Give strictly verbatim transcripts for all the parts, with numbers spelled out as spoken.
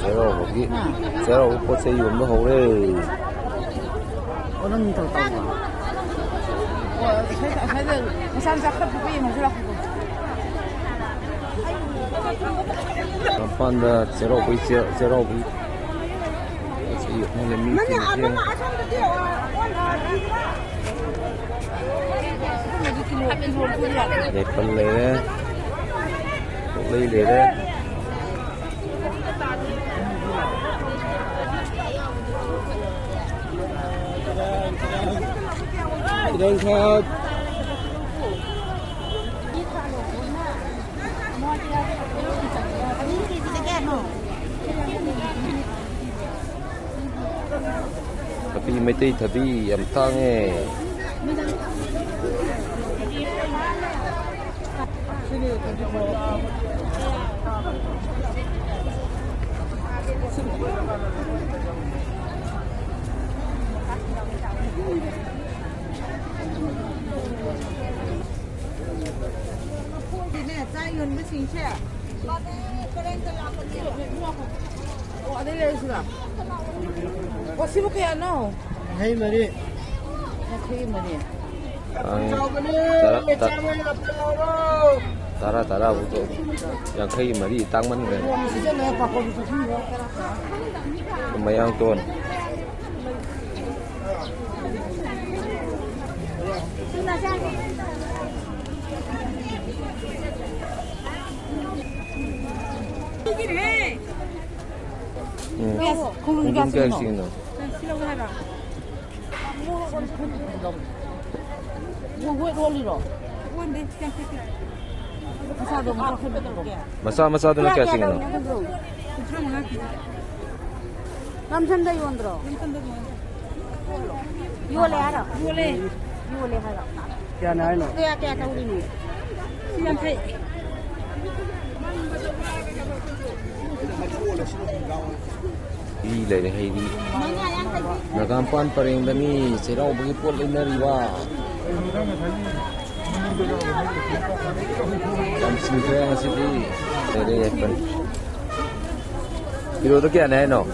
ꯆꯩꯔꯥꯎꯕꯒꯤ, ꯆꯩꯔꯥꯎꯕ ꯄꯣꯠ ꯆꯩ ꯌꯣꯟꯕ ꯍꯧꯔꯦ꯫ ꯑꯣ, ꯅꯪ ꯇꯧ ꯇꯧꯕ꯫ ꯑꯣ, ꯑꯁ꯭ꯋꯥꯏꯗ, ꯑꯁ꯭ꯋꯥꯏꯗ ꯃꯆꯥ ꯃꯆꯥ ꯈꯔ ꯄꯤꯛꯄ ꯌꯦꯡꯉꯁꯤ ꯂꯥꯛꯑꯣ꯫ ꯃꯄꯥꯟꯗ ꯆꯩꯔꯥꯎꯕꯒꯤ ꯆꯦ-, ꯆꯩꯔꯥꯎꯕꯒꯤ ꯄꯣꯠ ꯆꯩ ꯌꯣꯟꯕ ꯃꯤ ꯃꯅꯦ, ꯆꯤꯟꯗ꯭ꯔꯦ꯫ ꯑꯗꯨꯝ ꯑꯁꯣꯝꯗꯗꯤ, ꯑꯣ, ꯑꯣꯟ-, ꯌꯥꯏꯄꯜ ꯂꯩꯔꯦ, ꯀꯣꯠꯂꯩ ꯂꯩꯔꯦ꯫ ꯊꯕꯤ, ꯃꯩꯇꯩ ꯊꯕꯤ ꯌꯥꯝ ꯇꯥꯡꯉꯦ꯫ ꯆꯥ ꯌꯣꯟꯕꯁꯤꯡꯁꯦ꯫ ꯑꯣ, ꯑꯗꯩ ꯂꯩꯔꯁꯤꯔꯣ? ꯑꯣ, ꯁꯤꯕꯨ ꯀꯌꯥꯅꯣ? ꯌꯥꯡꯈꯩ ꯃꯔꯤ꯫ ꯌꯥꯡꯈꯩ ꯃꯔꯤ꯫ ꯇꯥꯡꯉꯦ꯫ ꯇꯔꯥ, ꯇ-, ꯇꯔꯥ, ꯇꯔꯥꯕꯨꯛꯇꯣ ꯌꯥꯡꯈꯩ ꯃꯔꯤ ꯇꯥꯡꯃꯟꯈ꯭ꯔꯦ꯫ ꯃꯌꯥꯡꯇꯣꯟ꯫ ꯎꯝ꯫ ꯈꯣꯡꯗ꯭ꯔꯨꯝ ꯀꯌꯥ ꯁꯤꯒꯤꯅꯣ? ꯃꯆꯥ ꯃꯆꯥꯗꯨꯅ ꯀꯌꯥ ꯆꯤꯡꯉꯤꯅꯣ? ꯔꯝꯁꯟꯗ ꯌꯣꯟꯗ꯭ꯔꯣ? ꯌꯣꯜꯂꯦ ꯍꯥꯏꯔꯣ? ꯌꯣꯜꯂꯦ꯫ ꯌꯣꯜꯂꯦ ꯍꯥꯏꯔꯣ? ꯀꯌꯥꯅꯦ ꯍꯥꯏꯅꯣ? ꯀꯌꯥ, ꯀꯌꯥ ꯇꯧꯔꯤꯅꯣ? ꯌꯥꯡꯈꯩ꯫ ꯍꯩ ꯂꯩꯔꯦ, ꯍꯩꯔꯤ꯫ ꯅꯒꯥꯝꯄꯥꯟ ꯄꯔꯦꯡꯗꯅꯤ ꯆꯩꯔꯥꯎꯕꯒꯤ ꯄꯣꯠ ꯂꯩꯅꯔꯤꯕ꯫ ꯌꯥꯝ ꯆꯤꯟꯈ꯭ꯔꯦ ꯉꯁꯤꯗꯤ꯫ ꯂꯩꯔꯦ ꯌꯥꯏꯄꯟ꯫ ꯀꯤꯂꯣꯗ ꯀꯌꯥꯅꯦ ꯍꯥꯏꯅꯣ?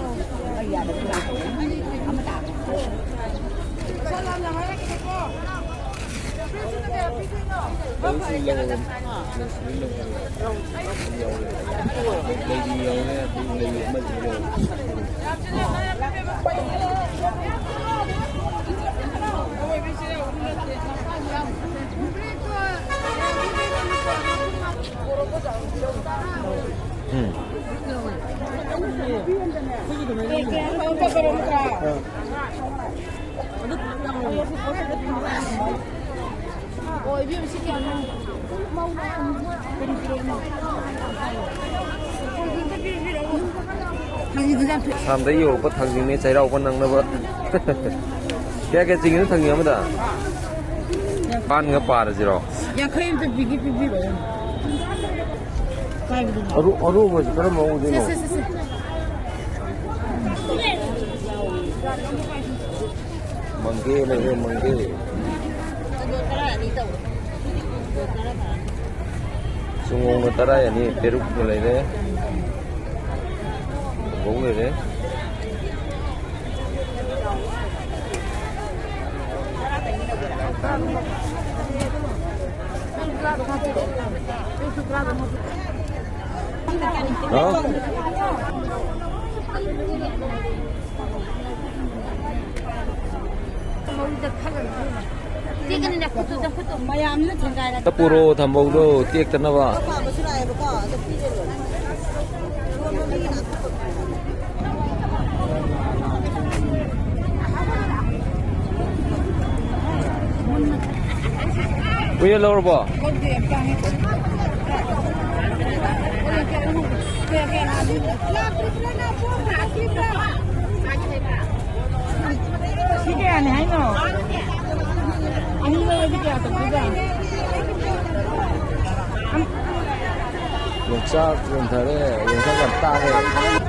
ꯎꯝ꯫ ꯊꯥꯡꯖꯤꯡꯗꯨꯗꯤ ꯌꯥꯝ ꯊꯣꯛꯑꯦ꯫ ꯑꯁꯥꯝꯗꯒꯤ ꯌꯧꯔꯛꯄ ꯊꯥꯡꯖꯤꯡꯅꯦ, ꯆꯩꯔꯥꯎꯕ ꯅꯪꯅꯕ꯫ ꯀꯌꯥ ꯀꯌꯥ ꯆꯤꯡꯉꯤꯅꯣ ꯊꯥꯡꯖꯤꯡ ꯑꯃꯗ? ꯄꯥꯟꯒ ꯄꯥꯔꯁꯤꯔꯣ? ꯌꯥꯡꯈꯩ ꯑꯝꯇ ꯄꯤꯒꯦ, ꯄꯤꯕꯤꯔꯛꯑꯣ꯫ ꯀꯥꯏꯕꯗꯨꯅꯣ? ꯑꯔꯨ-, ꯑꯔꯨꯕꯁꯤ ꯀꯔꯝꯕ ꯁꯦ, ꯑꯣꯏꯗꯣꯏꯅꯣ? ꯁꯦ, ꯁꯦ, ꯁꯦ꯫ ꯃꯪꯒꯦ ꯂꯩꯔꯦ, ꯃꯪꯒꯦ꯫ ꯁꯪꯒꯣꯝꯒ ꯇꯔꯥ ꯑꯅꯤ, ꯄꯦꯔꯨꯛꯀ ꯂꯩꯔꯦ꯫ ꯐꯧ ꯂꯩꯔꯦ꯫ ꯍꯥꯎ꯫ ꯃꯌꯥꯝꯅ ꯊꯦꯡꯒꯥꯏꯔ ꯄꯨꯔꯣ ꯊꯝꯕꯧꯗꯣ ꯇꯦꯛꯇꯅꯕ꯫ ꯀꯨꯏꯅ ꯂꯧꯔꯕꯣ? ꯁꯤ ꯀꯌꯥꯅꯤ ꯍꯥꯏꯅꯣ? ꯑꯅꯤ ꯂꯧꯔꯗꯤ ꯀꯌꯥ ꯇꯧꯗꯣꯏꯕ? ꯌꯣꯡꯆꯥꯛ ꯌꯣꯟꯊꯔꯦ, ꯌꯣꯡꯆꯥꯛ ꯌꯥꯝ ꯇꯥꯡꯉꯦ꯫